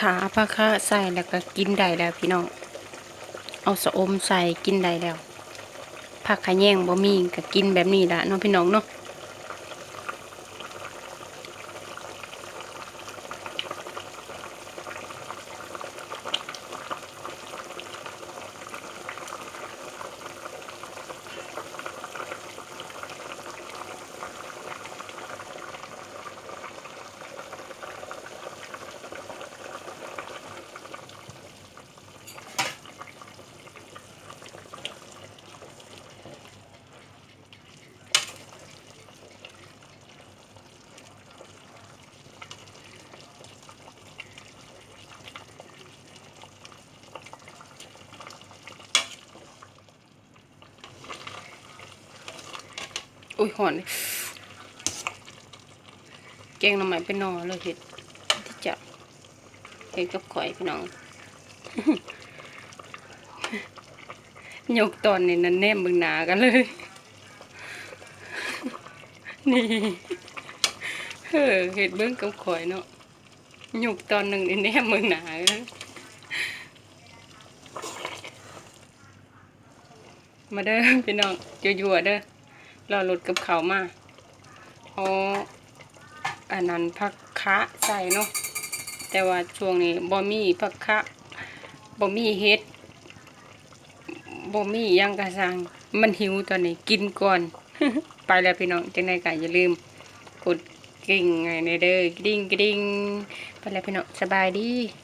ຖ້າເອົາຜັກຄະໃສ່ແລ້ວກໍກິນໄດ້ແລ້ວພີ່ນ້ອງ ເອົາຊະອົມໃສ່ກິນໄດ້ແລ້ວ. ຜັກຂະແຍງບໍ່ມີກໍກິນແບບນີ້ລະເນາະພີ່ນ້ອງເນາະ. ໂອ້ຍ ຮ້ອນເດ. ແກງໜໍ່ໄມ້ເປັນໜໍ່ເລີຍ ເຮັດທີ່ຈະເຮັດກັບຂ້ອຍພີ່ນ້ອງ. ຍົກຕອນນີ້ນັ້ນແນມເບິ່ງໜ້າກັນເລີຍ ນີ້ ເອີ ເຮັດເບິ່ງກັບຂ້ອຍເນາະ. ຍົກຕອນໜຶ່ງນີ້ແນມເບິ່ງໜ້າເລີຍ. ມາເດີພີ່ນ້ອງ ຍົວໆເດີ ລໍລົດກັບເຂົ້າມາ. ເອົາອັນນັ້ນ ຜັກຄະໃສ່ເນາະ ແຕ່ວ່າຊ່ວງນີ້ບໍ່ມີຜັກຄະ ບໍ່ມີເຫັດ ບໍ່ມີຫຍັງກະຊ່າງ ມັນຫິວຕອນນີ້ ກິນກ່ອນ. ໄປແລ້ວພີ່ນ້ອງ ຈັ່ງໃດກະຢ່າລືມກົດກະດິ່ງໃຫ້ແດ່ເດີ ກະດິ່ງ ກະດິ່ງ. ໄປແລ້ວພີ່ນ້ອງ ສະບາຍດີ.